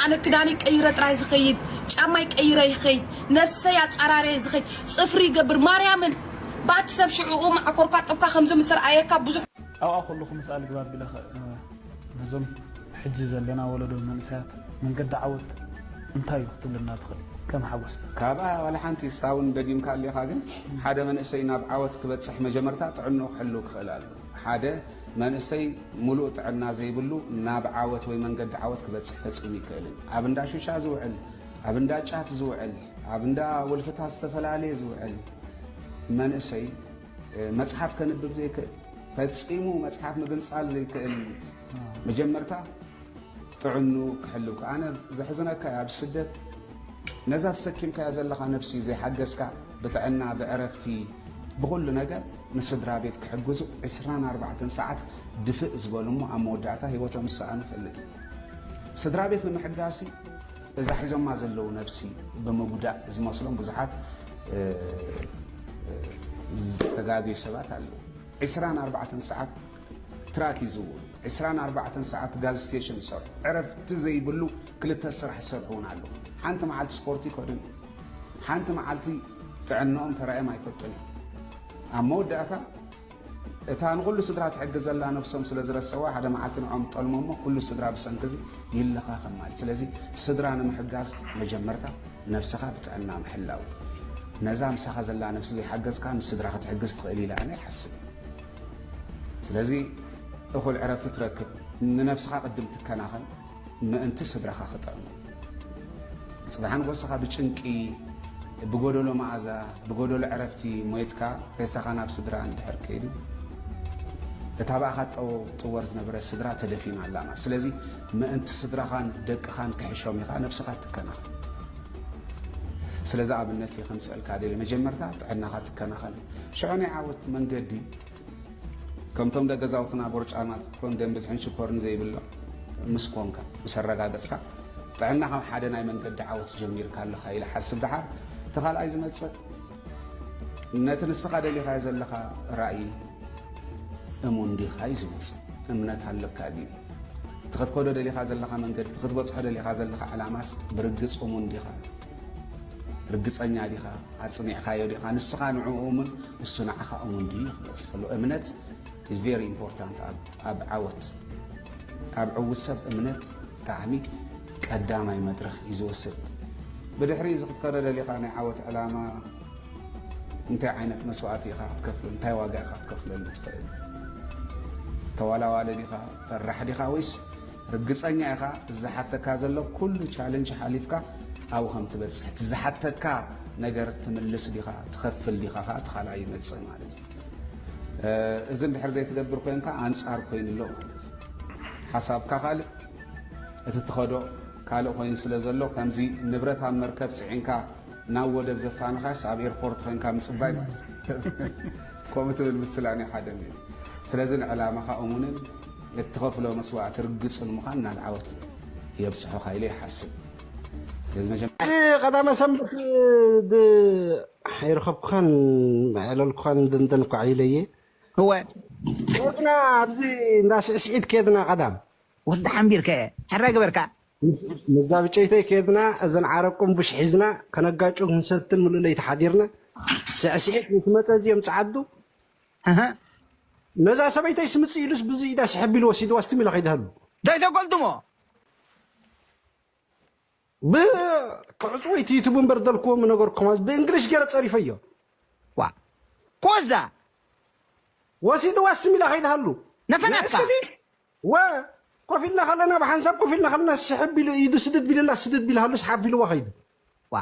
ኣነ ክዳነይ ቀይረ ጥራይ ዝኸይድ ጫማይ ቀይረ ይኸይድ ነብሰይ ኣፀራርየ ዝኸይድ ፅፍሪ ይገብር ማርያምን ባቲ ሰብ ሽዕኡ ማዕኮርካ ጥብካ ከምዚ ምስ ረኣየካ ብዙሕ ኣብኣ ከለኹ ምስኣ ልግባብ ቢለ ነዞም ሕጂ ዘለና ወለዶ መንእሰያት መንገዲ ዓወት እንታይ እዩ ክትብለና ትኽእል ከም ሓጎስ? ካብኣ ዋላ ሓንቲ ሳውን ደጊምካ ኣሊኻ ግን ሓደ መንእሰይ ናብ ዓወት ክበፅሕ መጀመርታ ጥዕንኡ ክሕልው ክኽእል ኣለዎ። ሓደ መንእሰይ ሙሉእ ጥዕና ዘይብሉ ናብ ዓወት ወይ መንገዲ ዓወት ክበፅሕ ፈፂሙ ይክእልን። ኣብ እንዳ ሹሻ ዝውዕል፣ ኣብ እንዳ ጫት ዝውዕል፣ ኣብ እንዳ ወልፍታት ዝተፈላለየ ዝውዕል መንእሰይ መፅሓፍ ከንብብ ዘይክእል፣ ፈፂሙ መፅሓፍ ምግንፃል ዘይክእል መጀመርታ ጥዕኑ ክሕልው። ኣነ ዘሕዝነካ ኣብ ስደት ነዛ ተሰኪምካያ ዘለኻ ነብሲ ዘይሓገዝካ ብጥዕና ብዕረፍቲ ብኹሉ ነገር ንስድራ ቤት ክሕግዙ ዕስራን ኣርባዕተን ሰዓት ድፍእ ዝበሉ እሞ ኣብ መወዳእታ ህይወቶም ዝሰኣኑ ፈልጥ። ስድራ ቤት ንምሕጋሲ እዛ ሒዞማ ዘለዉ ነብሲ ብምጉዳእ ዝመስሎም ብዙሓት ዝተጋገዩ ሰባት ኣለዉ። ዕስራን ኣርባዕተን ሰዓት ትራክ ይዝውሩ፣ ዕስራን ኣርባዕተን ሰዓት ጋዝ ስቴሽን ይሰርሑ፣ ዕረፍቲ ዘይብሉ ክልተ ስራሕ ዝሰርሑ እውን ኣለዉ። ሓንቲ መዓልቲ ስፖርት ይከዱን ሓንቲ መዓልቲ ጥዕንኦም ተራእዮም ኣይፈልጡን እዮም። ኣብ መወዳእታ እታ ንኹሉ ስድራ ትሕግዝ ዘላ ነብሶም ስለ ዝረሰዋ ሓደ መዓልቲ ንዖም ጠልሞ እሞ ኩሉ ስድራ ብሰንኪ እዚ ይለኻኸም ማለት። ስለዚ ስድራ ንምሕጋዝ መጀመርታ ነብስኻ ብጥዕና ምሕላው። ነዛ ምሳኻ ዘላ ነብሲ ዘይሓገዝካ ንስድራ ክትሕግዝ ትኽእል ኢለ ኣነ ይሓስብ። ስለዚ እኹል ዕረፍቲ ትረክብ፣ ንነብስኻ ቅድም ትከናኸን ምእንቲ ስድራኻ ክጠዕሙ። ጽባሕ ንጎስኻ ብጭንቂ፣ ብጎደሎ መኣዛ፣ ብጎደሎ ዕረፍቲ ሞይትካ ሬሳኻ ናብ ስድራ እንድሕር ከይዱ እታ ብኣኻ ጠው ጥወር ዝነበረት ስድራ ተደፊና ኣላ ማለት። ስለዚ ምእንቲ ስድራኻን ደቅኻን ክሕሾም ኢኻ ነብስኻ ትከናኸን። ስለዚ ኣብነት እየ ከምስአልካ ደልየ። መጀመርታ ጥዕናኻ ትከናኸን። ሽዑ ናይ ዓወት መንገዲ ከምቶም ደገዛውትና ቦርጫማት ኮንደም ብዝሕን ሽኮርን ዘይብሎም ምስ ኮንካ ምስ ኣረጋገፅካ ጥዕና ካብ ሓደ ናይ መንገዲ ዓወት ጀሚርካ ኣለኻ ኢለ ሓስብ። ደሓር እቲ ካልኣይ ዝመፅእ ነቲ ንስኻ ደሊኻዮ ዘለኻ ራእይ እሙን ዲኻ እዩ ዝመፅእ። እምነት ኣለካ ድዩ? እቲ ክትከዶ ደሊኻ ዘለኻ መንገዲ፣ እቲ ክትበፅሖ ደሊኻ ዘለኻ ዕላማስ ብርግፅ እሙን ዲኻ? ርግጸኛ ዲኻ? ኣጽኒዕካዮ ዲኻ? ንስኻ ንዕኡ እሙን፣ ንሱ ንዓኻ እሙን ድዩ ክመጽእ ከሎ? እምነት is very important ኣብ፣ ኣብ ዓወት። ኣብ ዕዉት ሰብ እምነት ብጣዕሚ ቀዳማይ መድረኽ እዩ ዝወስድ። ብድሕሪ እዚ ክትከዶ ደሊኻ ናይ ዓወት ዕላማ እንታይ ዓይነት መስዋእቲ ኢኻ ክትከፍለሉ፣ እንታይ ዋጋ ኢኻ ክትከፍለሉ ትኽእል? ተዋላዋሊ ዲኻ? ፈራሕ ዲኻ? ወይስ ርግጸኛ ኢኻ ዝሓተካ ዘሎ ኩሉ ቻለንጅ ሓሊፍካ ኣብኡ ከም ትበጽሕ፣ እቲ ዝሓተካ ነገር ትምልስ ዲኻ፣ ትኸፍል ዲኻ ከኣ እቲ ካልኣይ ይመጽእ ማለት እዩ። እ፣ እዚ እንድሕር ዘይትገብር ኮይንካ ኣንጻር ኮይኑ ኣሎ ማለት እዩ። ሓሳብካ ካልእ፣ እቲ ትኸዶ ካልእ ኮይኑ ስለ ዘሎ፣ ከምዚ ንብረት ኣብ መርከብ ጽዒንካ ናብ ወደብ ዘፋንኻስ ኣብ ኤርፖርት ኮይንካ ምጽባይ ማለት እዩ። ከምኡ ትብል ምስላ ናይ ሓደ ሚእቲ። ስለዚ ንዕላማኻ እሙንን እትኸፍሎ መስዋእቲ ርግጽን ምዃን ናብ ዓወት የብጽሖኻ ኢለ ይሓስብ። ስለዚ መጀመርያ እዚ ቀዳመ ሰንበት ብ-፣ ኣይረኸብኩኻን፣ ኣየዕለልኩኻን፣ ድንድን እኳ ኢለየ። እወ። ኬድና ኣብዚ እንዳ ስዕስዒት ኬድና ቀዳም። ወዲ ሓንቢርከ፣ ሕራይ ግበርካ። ምስ-፣ ምስዛ ብጨይተይ ኬድና፣ እዘን ዓረብ ቁምቡሽ ሒዝና፣ ከነጋጩ ክንሰትን ምሉእ ለይቲ ሓዲርና። ስዕስዒት ምስ መጸ እዚኦም ጸዓዱ። ኣሃ። ነዛ ሰበይተይ ስምጽእ ኢሉስ ብዙ ኢዳ ስሕብ ኢሉ ወሲድዋ፣ ስትም ኢላ ከይድሃሉ። ዳይ ተጎልድሞ? ብ-፣ ክዕጽዎ እቲ ዩቱብ እምበር ደልክዎ ምነገርኩም፣ ብእንግሊሽ ገይረ ጸሪፈዮ። ዋ። ክወስዳ? ወሲድዋ፣ ስትም ኢላ ከይድሃሉ። ነተናትካ? ንእስኪ እዚ ወ-፣ ኮፍ ኢልና ከለና፣ ብሓንሳብ ኮፍ ኢልና ከለና፣ ስሕብ ኢሉ ኢዱ ስድድ ቢልላ፣ ስድድ ቢልሃሉስ ሓፍ ኢልዋ ከይዱ። ዋ።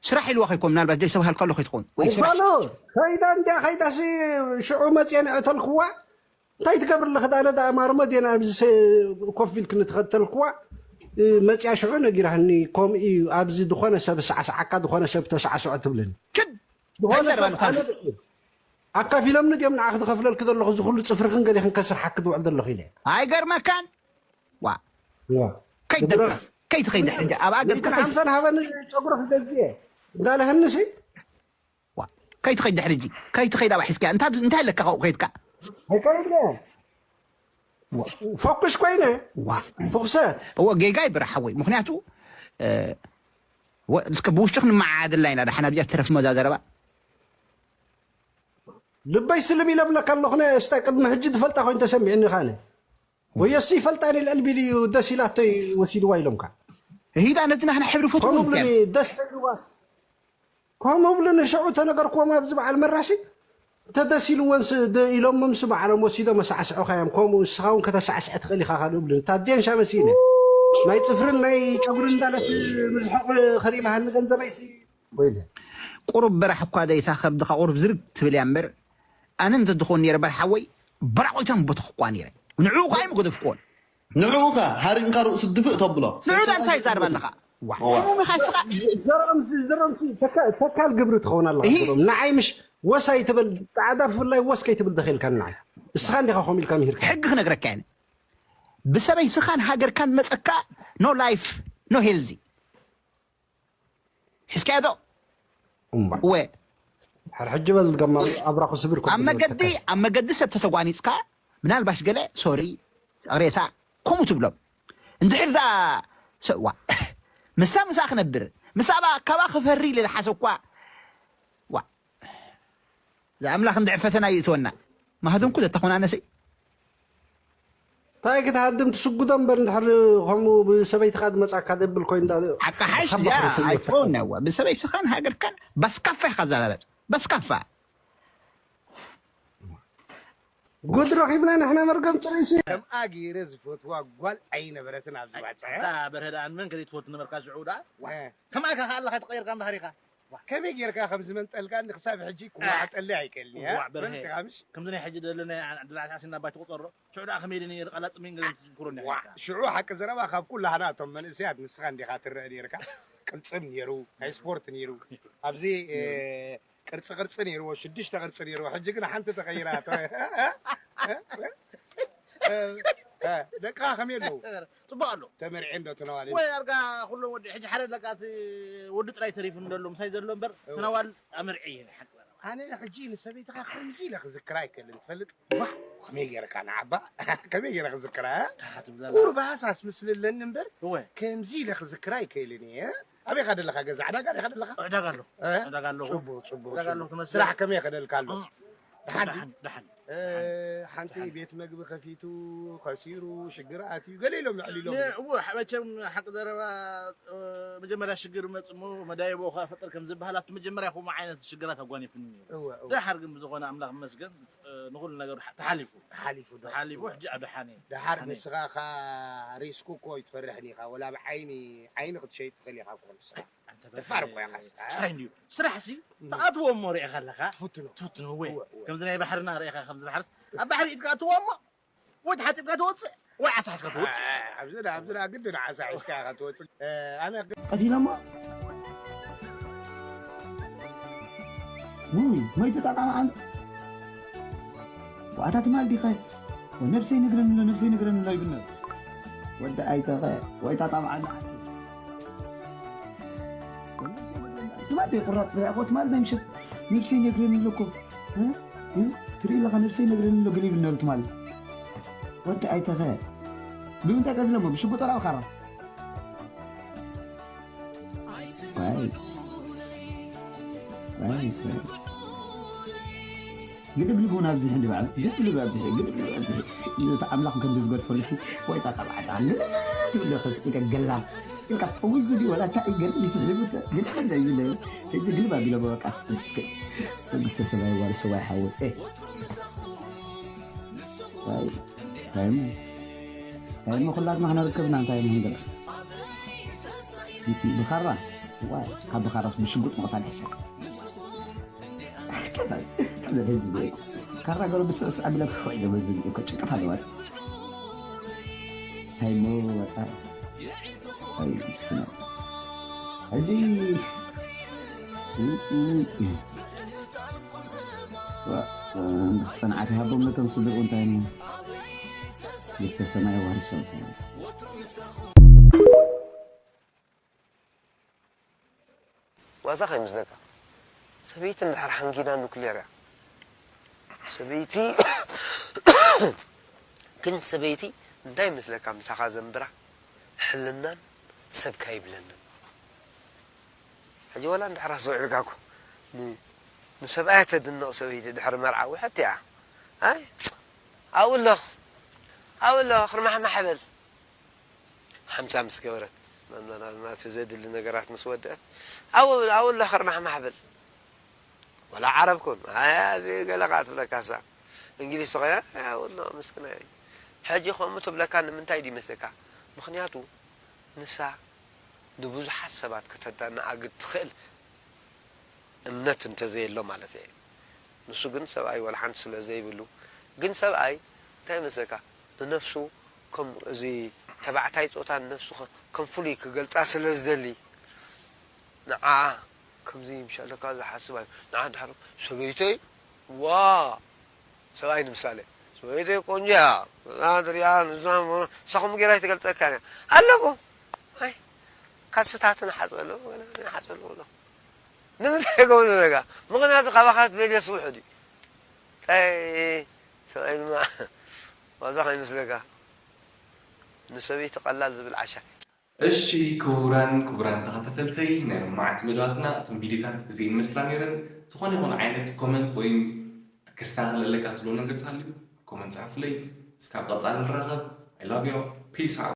ስራሕ ኢልዋ ከይኮን፣ ምናልባት ዘይተባሃልካ ኣሎ ከይትኸውን። ወይ ስራሕ። እባሎ፣ ከይዳ እንድያ፣ ከይዳሲ ሽዑ መጽየ ንዕተልክዋ። እንታይ ትገብር ኣለኺ? ኣነ ደኣ ማርመ ድየ ኣብዚ ሰ-፣ ኮፍ ኢልክኒ ትኸተልክዋ። እ፣ መጽያ ሽዑ ነጊራህኒ፣ ከምኡ እዩ፣ ኣብዚ ዝኾነ ሰብ ሳዕሳዓካ፣ ዝኾነ ሰብ ተሳዕስዖ ትብለኒ። ችድ! ዝኾነ እንታይ ሰብ ዘረባ ኣነ ኣካፊሎምኒ ድዮም ንዓኺ ዝኸፍለልኪ ዘለኹ፣ እዚ ኩሉ ጽፍርኽን ገሊኽን ከስርሓኪ ዝውዕል ዘለኹ ኢለ። ኣይገርመካን? ዋ። ዋ። ከይትደርፍ፣ ብድረኽ። ከይትኸይድ ሕጂ፣ ኣብኣ ገጽካ ሚእትን ሓምሳን ሃበኒ ጨጉሪ ክገዝእ እየ። እንዳለህንሲ? ዋ። ከይትኸይድ ድሕሪ ሕጂ፣ ከይትኸይድ ኣብኣ ሒዝካ። እንታይ፣ እንታይ ኣለካ ካብኡ ከይድካ? ኣይከይድን እየ። ዋ። ፎኩስ ኮይነ። ዋ። ፎኩሰ። እወ፣ ጌጋ ይብራ ሓወይ። ምኽንያቱ፣ እ፣ ወ-፣ እስከ ብውሽጥኽ ንመዓዓደላ ኢና፣ ደሓን ኣብዚኣ ትረፍ መዛ ዘረባ። ልበይ ስልብ ኢለ እብለካ ኣለኹ፣ ነ-፣ እስታ ቅድሚ ሕጂ ዝፈልጣ ኮይኑ ተሰሚዕኒ ኻነ። ወየሲ ይፈልጣ፣ እኔ ልዕል ቢሉ እዩ ደስ ኢላተይ ወሲድዋ ኢሎምካ። ሂዳ ነዚ ናህና ሕብሪ ፈትዎ ከምኡ ብሉኒ፣ ይባል። ደስ ኢልዋ። ከምኡ ብሉኒ፣ ሽዑ ተነገርክዎም ኣብዚ በዓል መራሲ፣ ተደስ ኢልዎንስ ደ-፣ ኢሎሞምስ ባዕሎም ወሲዶም ኣሳዕስዑኻ እዮም። ከምኡ ንስኻ እውን ከተሳዕስዕ ትኽእል ኢኻ ካልኡ ብሉኒ። ታዴንሻ መሲነ። ናይ ጽፍርን ናይ ጨጉርን እንዳለት ምዝሕቕ ኸሪማሃኒ ገንዘበይሲ። ወይለ። ቁሩብ በራሕ እኳ ዘይታ ከብድኻ ቁሩብ ዝርግ ትብል እያ እምበር፣ ኣነ እንተዝኾን ነይረ በርሓወይ፣ በራቖይታ ምበተኽኳ ነይረ። ንዕኡ ኸኣ ኣይምገደፍክዎን። ንዕኡ ኸ ሃሪምካ ርእሱ ድፍእ ተብሎ። ንዑ ዳ እንታይ ይዛረብ ኣለኻ? ዋ። ዋ። ንዑ ምኻ ስኻ ዘረምሲ፣ ዘረምሲ፣ ተካ-፣ ተካል ግብሪ ትኸውን ኣለኻ እሂ። ብሎም። ንዓይ ምሽ ወሳይ ትብል፣ ጻዕዳ ብፍላይ ወስ ከይትብል ደኺልካ ንዓይ። እስኻ እንዲኻ ኸም ኢልካ ምሂርካ። ሕጊ ክነግረካ እየ። ብሰበይትኻን ሃገርካን መጸካ፣ no life, no healthy። ሒዝካዮ ዶ? እምባ። ወ። ሕር ሕጂ በል ገማ ኣብራኹ ስብር ኮ ኣብ ብሎ መገዲ፣ ተካ-። ኣብ መገዲ ሰብ ተተጓኒጽካ፣ ምናልባሽ ገለ፣ ሶሪ፣ ቅሬታ፣ ከምኡ ትብሎም። እንድሕር ደኣ ሰ-፣ ዋ። ምስታ ምሳ ክነብር፣ ምስኣ በኣ ካባ ክፈሪ ኢለ ዝሓሰብኳ፣ ዋ። እዛ ኣምላኽ እንድዒ ፈተና ይእትወና። ማህደምኩ ዘተኾናነሰይ። እንታይ ክትሃድም ትስጉዶ እምበር፣ እንድሕር ከምኡ ብሰበይትኻ ዝመጻካ ዘብል ኮይኑ እንዳ-፣ ሓቂ ሓይሽ ሓባ እዚኣ ክርስትና ኣይኮነ እዋ። ብሰበይትኻን ሃገርካን ባስካፋ ኢኻ ዘላበጥ። ባስካፋ። ጉድ ረኺብና ንሕና መርገም ጥሪሲ። ከምኣ ገይረ ዝፈትዋ ጓል ኣይነበረትን ኣብዚ ባጽዐ። እዛ በርሀ ደኣ ንመን ከ ዘይትፈቱ ነበርካ ሽዑ ደኣ? ዋ። ከምኣ ኢኻ ከኣ ኣለኻ ተቐይርካ እምበሃር ኢኻ። ዋ፣ ከመይ ጌርካ ከም ዝመንጠልካኒ ክሳብ ሕጂ ክወዓጠለይ ኣይክእልን እየ። ዋዕ በርሄ፣ ፈለጥካ ምሽ? ከምዚ ናይ ሕጂ ደለና ድላዓት ኣሲና ባይ ትቆጸሮ። ሽዑ ደኣ ከመይ ኢለ ነይረ ቀላጽመይን ገለን ትዝክሮ እንዲኻ ዋ፣ ኢልካ። ሽዑ ሓቂ ዘረባ ካብ ኩላህና እቶም መንእሰያት ንስኻ እንዲኻ ትረአ ኔርካ። ቅልጽም ኔሩ፣ ናይ ስፖርት ኔሩ። ኣብዚ፣ እ፣ ቅርጺ ቅርጺ ኔርዎ፣ ሽዱሽተ ቅርጺ ኔርዎ። ሕጂ ግን ሓንቲ ተቐይራ። ተ-፣ እ፣ እ፣ እ፣ ደቅኻ ከመይ ኣለዉ? ጽቡቕ ኣሎ። ተመርዕየን ዶ ተነዋል? ወይ ኣርጋ ኩሎም ወዲ፣ ሕጂ ሓደ ለቃ እቲ ወዲ ጥራይ ተሪፉ እንደሎ፣ ምሳይ ዘሎ እምበር፣ እወ። ተነዋል ኣመርዕየ፣ ሓቂ በላ። ኣነ ሕጂ ንሰበይትኻ ከምዚ ኢለ ክዝክራ ኣይክእልን፣ ትፈልጥ? ዋእ! ከመይ ጌርካ ንዓባ? ከመይ ጌረ ክዝክራ? ካኻ ትብለና። ቁርባስ ኣስምስልለኒ እምበር፣ እወ። ከምዚ ኢለ ክዝክራ ኣይክእልን እየ። ኣበይ ኢኻ ደለኻ? ገዛ ዕዳጋ ዲኻ ደለኻ? ዕዳጋ ኣለኹ። እ? ዕዳጋ ኣለኹ። ጽቡቕ፣ ጽቡቕ፣ ዕዳጋ ኣለኹ ጽቡቕ። ትመስል። ስራሕ ከመይ ይኸደልካ ኣሎ? እም፣ ደሓን ድዩ? ደሓን፣ ደሓን። እ፣ ሓንቲ ቤት መግቢ ከፊቱ፣ ከሲሩ፣ ሽግር ኣትዩ፣ ገለ ኢሎም ልዕል ኢሎም። ን-፣ እወ፣ መቸም ሓቂ ዘረባ፣ እ፣ መጀመርያ ሽግር መጽሞ፣ መዳይቦ ኸፈጥር ከም ዝበሃል፣ ኣብቲ መጀመርያ ከምኡ ዓይነት ሽግራት ኣጓኒፍኒ ነይሩ። እወ፣ እወ። ደሓር ግን ብዝኾነ ኣምላኽ ይመስገን፣ እ፣ ንኹሉ ነገር ተሓሊፉ። ተሓሊፉ ዶ? ተሓሊፉ፣ ሕጂ ኣብ ደሓን እየ። ደሓር ኣነ ንስኻ ኻ ሪስክ እኮ ይትፈርሕን ኢኻ፣ ወላ ብዓይኒ፣ ዓይኒ ክትሸይጥ ትኽእል ኢኻ እኮ ንስኻ። ኣንተ ደፋር እኮ ኢኻ እስኻ። እንታይ እንድዩ? ስራሕሲ፣ ትኣትዎ እሞ ርኢኻ ኣለኻ። ትፍትኖ። ትፍትኖ፣ እወ። እወ፣ እወ። ከምዚ ናይ ባሕርና ርኢኻ፣ ከምዚ ባሕርስ፣ ኣብ ባሕሪ ኢድካ ኣትዎ እሞ፣ ወይ ተሓጺብካ ትወጽእ፣ ወይ ዓሳ ሒዝካ ትወጽእ። ኣ፣ ኣብዚ ዳ-፣ ኣብዚ ዳ ግድን ዓሳ ሒዝካ ኢኻ ትወጽእ። እ፣ ኣነ ቀቲሎሞ። ውይ፣ መይቱ ጣጣምዓን። ዋኣታ ትማል ዲኸ? ወነብሰይ ነግረኒ ኣሎ፣ ነብሰይ ነግረኒ ኣሎ ይብል ነሩ። ወዲ ኣይተኸ፣ ወይ ጣጣምዓን። ወነብሰይ ነግረኒ ኣሎ። ትማል ዲኸ ቁራጽ ዝረኣኹ፣ ትማል ናይ ምሸት ነብሰይ ነግረኒ ኣሎ እኮ። እ? እ? ትርኢ ኣለኻ፣ ነብሰይ ነግረኒ ኣሎ፣ ገለ ይብል ነሩ ትማል። ወዲ ኣይተኸ። ብምንታይ ቀትለሞ? ብሽጉጥ ወላ ብኻራ? ዋይ። ዋይ፣ ዋይ። ግድብ ልግቡን ኣብዚ ሕጂ በዓል። ግድብ ልብ ኣብዚ፣ ግድብ ልብ ኣብዚ። እቲ ኣምላኽ ከም ዝገድፈሉ ሲ፣ ወይ ጣጣ በዓል። ግድብ ትብል ዶ ከስ፣ ኢለ ገላም። ኢልካ ጠዊዙ ድዩ ወላ እንታይ እዩ ገድል ይስሕቡ ተ-፣ ግድብ እንታይ እዩ ዝብለ? ሕጂ ግድብ ኣቢሎ በቃ። እስከ መንግስተ ሰማይ ዋርስ ዋይ ሓወይ። ኤ። ዋይ። ታይሙ። ታይሙ ኩላትና ክነርከብ ኢና እንታይ ንገበር። ብኻራ። ዋይ። ካብ ብኻራስ ብሽጉጥ ምቕታል ይሕሸ። ካራ ገሩ ብስዕስዕ ኣቢለ ክሕዋይ ዘበዝበዝ እኮ ጭንቀት ኣለዋ። ሃይሞ በቃ። ኣይ፣ ምስኪና። ሕጂ፣ ዋ፣ ጽንዓት ይሃቦም ነቶም ስድርኡ እንታይ እሞ። ደስተ ሰማይ ዋርሶም። ዋዛ ከይመስለካ። ሰበይቲ እንድሕር ሓንጊዳ ኑክሌር እያ። ሰበይቲ፣ ግን ሰበይቲ እንታይ ይመስለካ ምሳኻ ዘንብራ? ሕልናን ሰብካ ይብለንን። ሕጂ ዋላ እንድሕር ኣስተውዒልካ እኮ፣ ን-፣ ንሰብኣያ ተድንቕ ሰበይቲ ድሕሪ መርዓ ውሕጥ እያ። ኣይ፣ ኣብኡ ኣሎ፣ ኣብኡ ኣሎ፣ ክርማሕማሕ በል። ሓምሳ ምስ ገበረት፣ ናቲ ዘድሊ ነገራት ምስ ወደአት፣ ኣብኡ፣ ኣብኡ ኣሎ፣ ክርማሕማሕ በል። ዋላ ዓረብ ኩን፣ ኣይ፣ ኣብ ገለ ከኣ ትብለካ እሳ። እንግሊዝ ተኾይና፣ ኣይ፣ ኣብኡ ኣሎ፣ ምስክና እያ። ሕጂ ከምኡ ትብለካ ንምንታይ ድዩ መስለካ? ምኽንያቱ፣ ንሳ ንብዙሓት ሰባት ከተዳንኣ ትኽእል እምነት እንተዘየሎ ማለት እየ። ንሱ ግን ሰብኣይ ዋላ ሓንቲ ስለ ዘይብሉ፣ ግን ሰብኣይ እንታይ ይመስለካ? ንነፍሱ ከም እዚ ተባዕታይ ጾታ ንነፍሱ ከ-፣ ከም ፍሉይ ክገልጻ ስለ ዝደሊ፣ ንዓኣ ከምዚ ምሻለካ ዝሓስብ ኣዩ። ንዓ ድሓር ሰበይተይ፣ ዋ! ሰብኣይ ንምሳሌ፣ ሰበይተይ ቆንጆ እያ። እዛ ትሪኣ፣ ንዛ፣ ንሳኹም ጌራ ኣይትገልጸካን እያ። ኣለኹ። ኣይ፣ ካልስታቱ ንሓጽበሉ፣ ንሓጽበሉ ኣለኹ። ንምንታይ ከምኡ ትብለካ? ምኽንያቱ ካባኻ ትደልዮ ስውሑ ድዩ? ኣይ፣ ሰብኣይ ድማ ዋዛ ከይመስለካ። ንሰበይቲ ቀላል ዝብል ዓሻ። እሺ፣ ክቡራን ክቡራን ተኸታተልተይ ናይ ሎማዓንቲ መደባትና፣ እቶም ቪድዮታት እዚኤን ይመስላ ነይረን። ዝኾነ ይኹን ዓይነት ኮመንት ወይም ክስተኻኸለለካ ትብሎ ነገር ተሃልዩ ኮመንት ጽሓፉለይ። እስካብ ቀጻሊ ንራኸብ። I love you. Peace out.